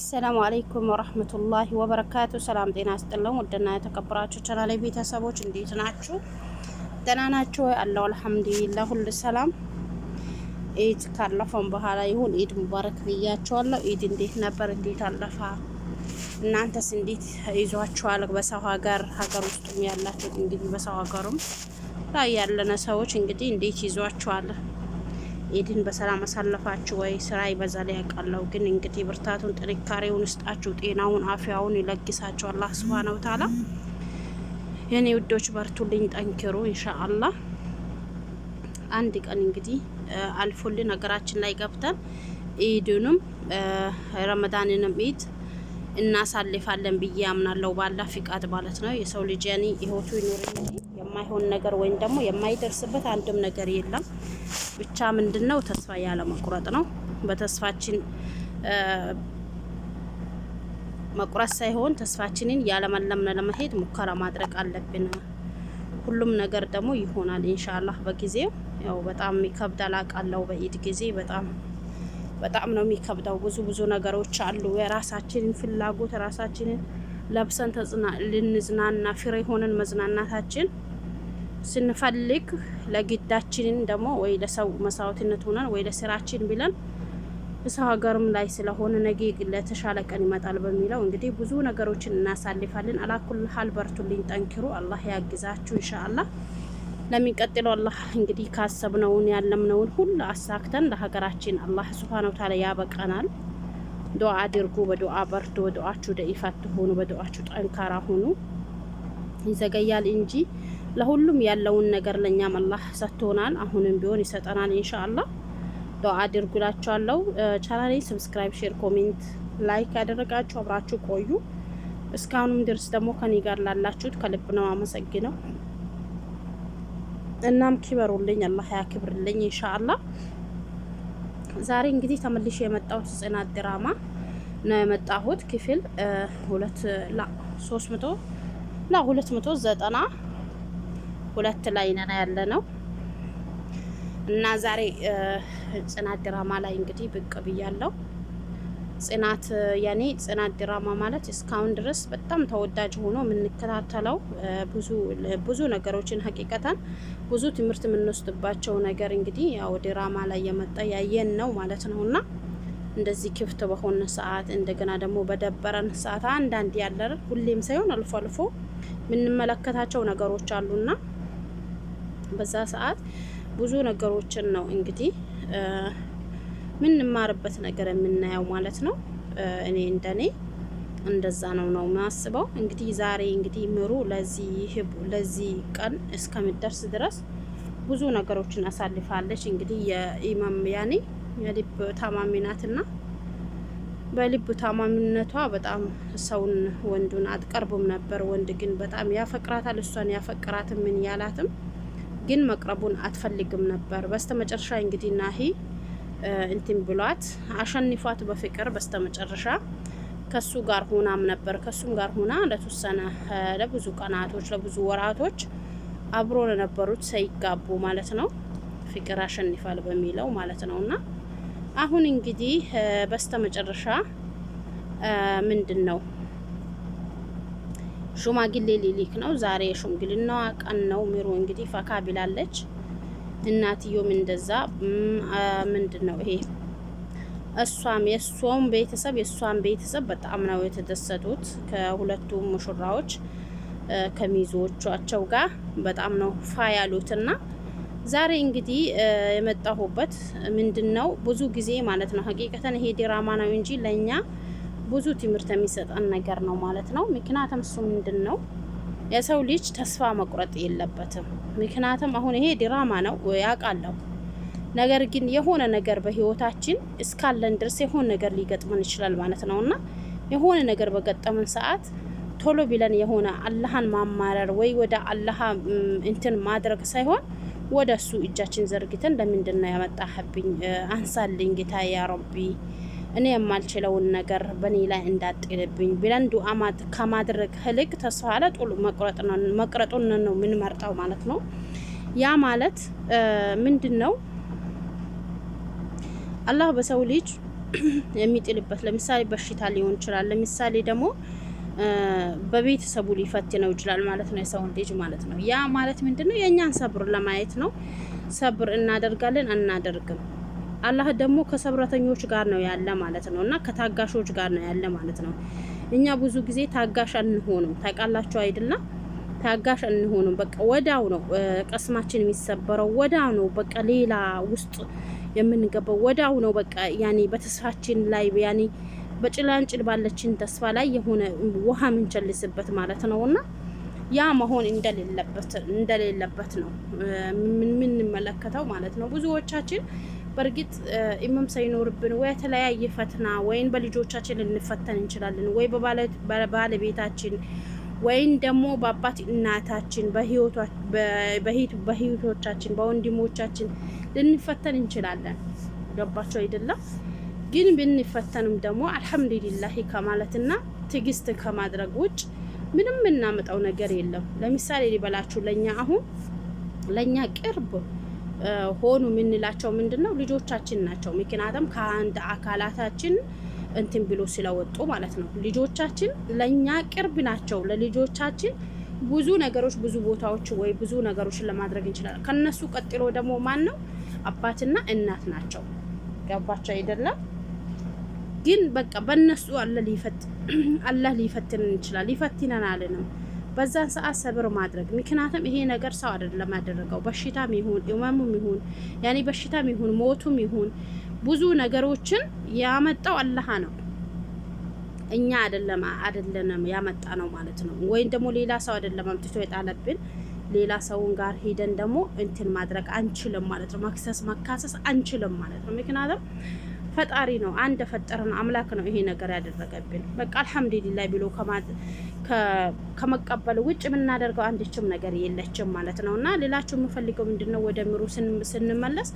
السلام عليكم ورحمة الله وبركاته። ሰላም ጤና ይስጥልን። ውድና የተከበራችሁ ቻናሌ ቤተሰቦች እንዴት ናችሁ? ደህና ናችሁ ወይ? አለው الحمد لله ሁሉ ሰላም። ኢድ ካለፈም በኋላ ይሁን ኢድ ሙባረክ ብያችኋለሁ። ኢድ እንዴት ነበር? እንዴት አለፈ? እናንተስ እንዴት ይዟችኋል? በሰው ሀገር ሀገር ውስጥም ያላችሁት እንግዲህ በሰው ሀገሩም ላይ ያለነ ሰዎች እንግዲህ እንዴት ይዟችኋል? ኢድን በሰላም አሳለፋችሁ ወይ? ስራ ይበዛል ያውቃለሁ፣ ግን እንግዲህ ብርታቱን ጥንካሬውን ይስጣችሁ፣ ጤናውን አፊያውን ይለግሳችሁ አላህ سبحانه وتعالى። የኔ ውዶች በርቱልኝ፣ ጠንክሩ። ኢንሻአላህ አንድ ቀን እንግዲህ አልፎልን ሀገራችን ላይ ገብተን ኢድንም ረመዳንንም ኢድ እናሳልፋለን ብዬ አምናለሁ፣ ባላ ፍቃድ ማለት ነው። የሰው ልጅ ያኔ ህይወቱ ይኑር እንጂ የማይሆን ነገር ወይም ደግሞ የማይደርስበት አንድም ነገር የለም። ብቻ ምንድነው ተስፋ ያለ መቁረጥ ነው። በተስፋችን መቁረጥ ሳይሆን ተስፋችንን ያለመለምነ ለመሄድ ሙከራ ማድረግ አለብን። ሁሉም ነገር ደግሞ ይሆናል ኢንሻአላህ በጊዜው። ያው በጣም ይከብዳል አውቃለሁ። በኢድ ጊዜ በጣም በጣም ነው የሚከብደው። ብዙ ብዙ ነገሮች አሉ። የራሳችንን ፍላጎት ራሳችንን ለብሰን ልንዝናና ፍሬ ሆነን መዝናናታችን ስንፈልግ ለግዳችንን ደግሞ ወይ ለሰው መስዋዕትነት ሆነን ወይ ለስራችን ብለን ሰው ሀገርም ላይ ስለሆነ ነገ ለተሻለ ቀን ይመጣል በሚለው እንግዲህ ብዙ ነገሮችን እናሳልፋለን። على كل حال በርቱልኝ፣ ጠንክሩ፣ አላህ ያግዛችሁ ኢንሻአላህ። ለሚቀጥለው አላህ እንግዲህ ካሰብነውን ያለምነውን ሁሉ አሳክተን ለሀገራችን አላህ سبحانه وتعالى ያበቃናል። ዱዓ አድርጉ፣ በዱዓ በርቱ፣ በዱዓችሁ ደኢፍ አትሆኑ፣ በዱዓችሁ ጠንካራ ሁኑ። ይዘገያል እንጂ ለሁሉም ያለውን ነገር ለእኛም አላህ ሰጥቶናል። አሁንም ቢሆን ይሰጠናል ኢንሻአላህ። ዱዓ አድርጉላችኋለሁ። ቻናሌ subscribe፣ share፣ comment፣ like ያደረጋችሁ አብራችሁ ቆዩ። እስካሁንም ድረስ ደግሞ ከኔ ጋር ላላችሁት ከልብ ነው አመሰግነው። እናም ክበሩልኝ፣ አላህ ያክብርልኝ ኢንሻአላህ። ዛሬ እንግዲህ ተመልሼ የመጣሁት ጽናት ድራማ ነው የመጣሁት ክፍል ሁለት ላ 300 ላ 292 ላይ ነን ያለ ነው እና ዛሬ ጽናት ድራማ ላይ እንግዲህ ብቅ ብያለሁ። ጽናት ያኔ ጽናት ድራማ ማለት እስካሁን ድረስ በጣም ተወዳጅ ሆኖ የምንከታተለው ብዙ ብዙ ነገሮችን ሀቂቀታን ብዙ ትምህርት የምንወስድባቸው ነገር እንግዲህ ያው ድራማ ላይ የመጣ ያየን ነው ማለት ነው እና እንደዚህ ክፍት በሆነ ሰዓት እንደገና ደግሞ በደበረን ሰዓት አንዳንድ ያለ ሁሌም ሳይሆን አልፎ አልፎ የምንመለከታቸው ነገሮች አሉና በዛ ሰዓት ብዙ ነገሮችን ነው እንግዲህ ምንማርበት ነገር የምናየው ማለት ነው። እኔ እንደኔ እንደዛ ነው ማስበው። እንግዲህ ዛሬ እንግዲህ ምሩ ለዚህ ቀን እስከምደርስ ድረስ ብዙ ነገሮችን አሳልፋለች። እንግዲህ የኢማም ያኔ የልብ ታማሚ ናትና በልብ ታማሚነቷ በጣም ሰውን ወንዱን አትቀርቡም ነበር። ወንድ ግን በጣም ያፈቅራታል። እሷን ያፈቅራትም ምን ያላትም ግን መቅረቡን አትፈልግም ነበር። በስተመጨረሻ እንግዲህ ናሂ እንትን ብሏት አሸንፏት በፍቅር በስተመጨረሻ ከሱ ጋር ሆናም ነበር። ከሱም ጋር ሆና ለተወሰነ ለብዙ ቀናቶች ለብዙ ወራቶች አብሮ ለነበሩት ሳይጋቡ ማለት ነው። ፍቅር አሸንፏል በሚለው ማለት ነው። እና አሁን እንግዲህ በስተመጨረሻ ምንድን ነው ሽማግሌ ሊሊክ ነው ዛሬ የሽምግልናዋ ቀን ነው። ሚሩ እንግዲህ ፈካ ብላለች። እናትዮም እንደዛ ምንድን ነው ይሄ እሷም የእሷም ቤተሰብ የእሷም ቤተሰብ በጣም ነው የተደሰቱት ከሁለቱ ሙሽራዎች ከሚዜዎቻቸው ጋር በጣም ነው ፋ ያሉትና ዛሬ እንግዲህ የመጣሁበት ምንድን ነው ብዙ ጊዜ ማለት ነው ሀቂቀተን ይሄ ድራማ ነው እንጂ ለእኛ ብዙ ትምህርት የሚሰጠን ነገር ነው ማለት ነው። ምክንያቱም እሱ ምንድን ነው የሰው ልጅ ተስፋ መቁረጥ የለበትም። ምክንያቱም አሁን ይሄ ድራማ ነው ያውቃለሁ። ነገር ግን የሆነ ነገር በህይወታችን እስካለን ድረስ የሆነ ነገር ሊገጥመን ይችላል ማለት ነው እና የሆነ ነገር በገጠመን ሰዓት ቶሎ ቢለን የሆነ አላህን ማማረር ወይ ወደ አላህ እንትን ማድረግ ሳይሆን ወደ እሱ እጃችን ዘርግተን ለምንድን ነው ያመጣህብኝ፣ አንሳልኝ ጌታ ያ ረቢ እኔ የማልችለውን ነገር በእኔ ላይ እንዳጥልብኝ ብለን ዱዓ ከማድረግ ህልቅ ተስፋ ለጡል መቅረጡን ነው የምንመርጠው ማለት ነው። ያ ማለት ምንድን ነው? አላህ በሰው ልጅ የሚጥልበት ለምሳሌ በሽታ ሊሆን ይችላል። ለምሳሌ ደግሞ በቤተሰቡ ሊፈትነው ይችላል ማለት ነው፣ የሰውን ልጅ ማለት ነው። ያ ማለት ምንድን ነው? የእኛን ሰብር ለማየት ነው። ሰብር እናደርጋለን አናደርግም። አላህ ደግሞ ከሰብረተኞች ጋር ነው ያለ ማለት ነው፣ እና ከታጋሾች ጋር ነው ያለ ማለት ነው። እኛ ብዙ ጊዜ ታጋሽ አንሆንም፣ ታውቃላችሁ አይደለም? ታጋሽ አንሆንም። በቃ ወዳው ነው ቀስማችን የሚሰበረው፣ ወዳው ነው በቃ ሌላ ውስጥ የምንገባው፣ ወዳው ነው በቃ ያኔ በተስፋችን ላይ ያኔ በጭላንጭል ባለችን ተስፋ ላይ የሆነ ውሃ የምንቸልስበት ማለት ነውና ያ መሆን እንደሌለበት ነው የምንመለከተው ማለት ነው። ብዙዎቻችን በእርግጥ ኢማም ሳይኖርብን ወይ የተለያየ ፈተና ወይም በልጆቻችን ልንፈተን እንችላለን፣ ወይ በባለቤታችን ወይም ደግሞ በአባት እናታችን፣ በህይወቶቻችን፣ በወንድሞቻችን ልንፈተን እንችላለን። ገባቸው አይደለም? ግን ብንፈተንም ደግሞ አልሐምዱሊላሂ ከማለትና ትዕግስት ከማድረግ ውጭ ምንም የምናመጣው ነገር የለም። ለምሳሌ ሊበላችሁ ለኛ አሁን ለኛ ቅርብ ሆኑ የምንላቸው ምንድን ነው ልጆቻችን ናቸው። ምክንያቱም ከአንድ አካላታችን እንትን ብሎ ስለወጡ ማለት ነው። ልጆቻችን ለኛ ቅርብ ናቸው። ለልጆቻችን ብዙ ነገሮች ብዙ ቦታዎች ወይ ብዙ ነገሮችን ለማድረግ እንችላለን። ከነሱ ቀጥሎ ደግሞ ማን ነው? አባትና እናት ናቸው። ገባቸው አይደለም? ግን በቃ በእነሱ አላህ ሊፈትንን ይችላል። ይፈትነናልንም በዛን ሰዓት ሰብር ማድረግ። ምክንያቱም ይሄ ነገር ሰው አይደለም ያደረገው፣ በሽታም ይሁን እመሙም ይሁን ያኔ በሽታም ይሁን ሞቱም ይሁን ብዙ ነገሮችን ያመጣው አላህ ነው። እኛ አይደለም አይደለንም ያመጣ ነው ማለት ነው። ወይም ደግሞ ሌላ ሰው አይደለም አምጥቶ የጣለብን። ሌላ ሰውን ጋር ሄደን ደግሞ እንትን ማድረግ አንችልም ማለት ነው። መክሰስ መካሰስ አንችልም ማለት ነው። ምክንያቱም ፈጣሪ ነው አንድ ፈጠረን አምላክ ነው ይሄ ነገር ያደረገብን። በቃ አልሐምዱሊላህ ብሎ ከመቀበል ውጭ የምናደርገው አንድችም ነገር የለችም ማለት ነው። እና ሌላቸው የምፈልገው ምንድነው ወደ ምሩ ስንመለስ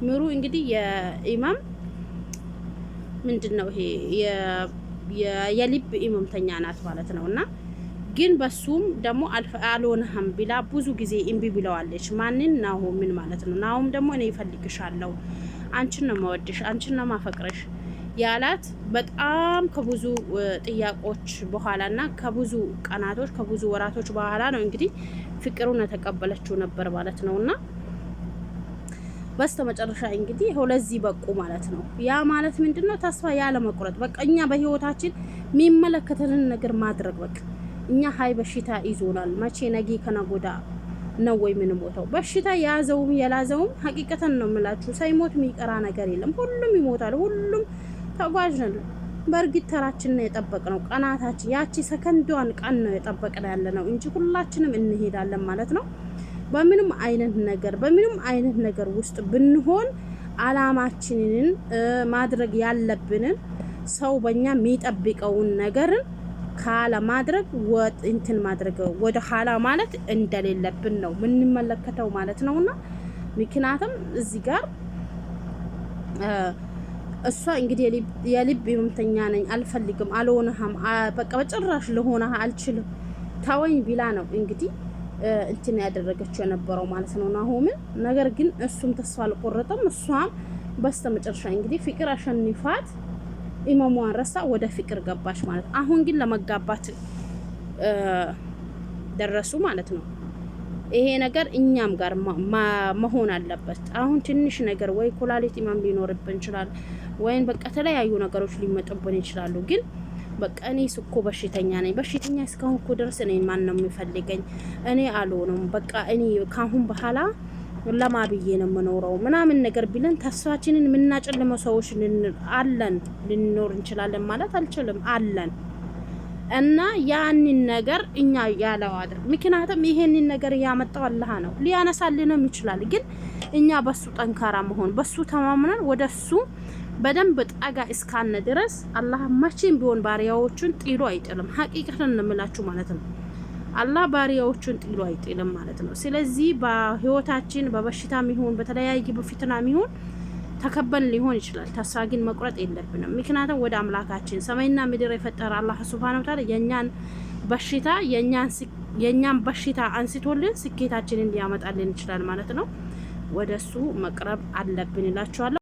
ምሩ እንግዲህ የኢማም ምንድን ነው ይሄ የልብ ኢማምተኛ ናት ማለት ነው። እና ግን በሱም ደግሞ አልሆነህም ቢላ ብዙ ጊዜ እምቢ ብለዋለች። ማንን? ናሆምን ማለት ነው። ናሆም ደግሞ እኔ ይፈልግሻለሁ አንቺን ነው መወድሽ፣ አንቺን ነው ማፈቅረሽ ያላት በጣም ከብዙ ጥያቄዎች በኋላ እና ከብዙ ቀናቶች ከብዙ ወራቶች በኋላ ነው እንግዲህ ፍቅሩን የተቀበለችው ነበር ማለት ነው። እና በስተ መጨረሻ እንግዲህ ይኸው ለዚህ በቁ ማለት ነው። ያ ማለት ምንድነው? ተስፋ ያለ መቁረጥ በቃ እኛ በህይወታችን የሚመለከተንን ነገር ማድረግ በቃ እኛ ሀይ በሽታ ይዞናል መቼ ነጌ ከነጎዳ ነው ወይ የምንሞተው? በሽታ የያዘውም የላዘውም ሀቂቀተን ነው የምላችሁ፣ ሳይሞት የሚቀራ ነገር የለም። ሁሉም ይሞታል። ሁሉም ተጓዥ ነን። በእርግጥ ተራችን ነው የጠበቅነው፣ ቀናታችን ያቺ ሰከንዷን ቀን ነው የጠበቅነው ያለ ነው እንጂ ሁላችንም እንሄዳለን ማለት ነው። በምንም አይነት ነገር በምንም አይነት ነገር ውስጥ ብንሆን አላማችንን ማድረግ ያለብንን ሰው በእኛ የሚጠብቀውን ነገርን ካለማድረግ ወጥ እንትን ማድረግ ወደ ኋላ ማለት እንደሌለብን ነው የምንመለከተው ማለት ነውና፣ ምክንያቱም እዚህ ጋር እሷ እንግዲህ የልብ ህመምተኛ ነኝ፣ አልፈልግም፣ አልሆነህም፣ በቃ በጭራሽ ልሆነህ አልችልም፣ ተወኝ ቢላ ነው እንግዲህ እንትን ያደረገችው የነበረው ማለት ነው ናሆምን። ነገር ግን እሱም ተስፋ አልቆረጠም። እሷም በስተመጨረሻ እንግዲህ ፍቅር አሸንፋት ኢማሟን ረሳ ወደ ፍቅር ገባች ማለት ነው። አሁን ግን ለመጋባት ደረሱ ማለት ነው። ይሄ ነገር እኛም ጋር መሆን አለበት። አሁን ትንሽ ነገር ወይ ኩላሊት ኢማም ሊኖርብን ይችላል፣ ወይም በቃ የተለያዩ ነገሮች ሊመጡብን ይችላሉ። ግን በቃ እኔ እኮ በሽተኛ ነኝ፣ በሽተኛ እስከሆንኩ ድረስ እኔ ማን ነው የሚፈልገኝ? እኔ አልሆንም። በቃ እኔ ካሁን በኋላ ለማ ብዬ ነው የምኖረው ምናምን ነገር ቢለን ተስፋችንን የምናጨልመው ሰዎች አለን። ልንኖር እንችላለን ማለት አልችልም፣ አለን እና ያንን ነገር እኛ ያለው አድርግ። ምክንያቱም ይሄንን ነገር ያመጣው አላህ ነው፣ ሊያነሳልንም ይችላል። ግን እኛ በሱ ጠንካራ መሆን በሱ ተማምነን ወደሱ በደንብ ጠጋ እስካነ ድረስ አላህ መቼም ቢሆን ባሪያዎቹን ጥሎ አይጥልም። ሀቂቀትን እንምላችሁ ማለት ነው። አላህ ባሪያዎቹን ጥሎ አይጥልም ማለት ነው። ስለዚህ በህይወታችን በበሽታም ይሁን በተለያየ በፊትናም ይሁን ተከበን ሊሆን ይችላል። ተስፋ ግን መቁረጥ የለብንም። ምክንያቱም ወደ አምላካችን ሰማይና ምድር የፈጠረ አላህ ሱብሃነሁ ወተዓላ የኛን በሽታ የኛን በሽታ አንስቶልን ስኬታችንን ሊያመጣልን ይችላል ማለት ነው። ወደ እሱ መቅረብ አለብን እላችኋለሁ።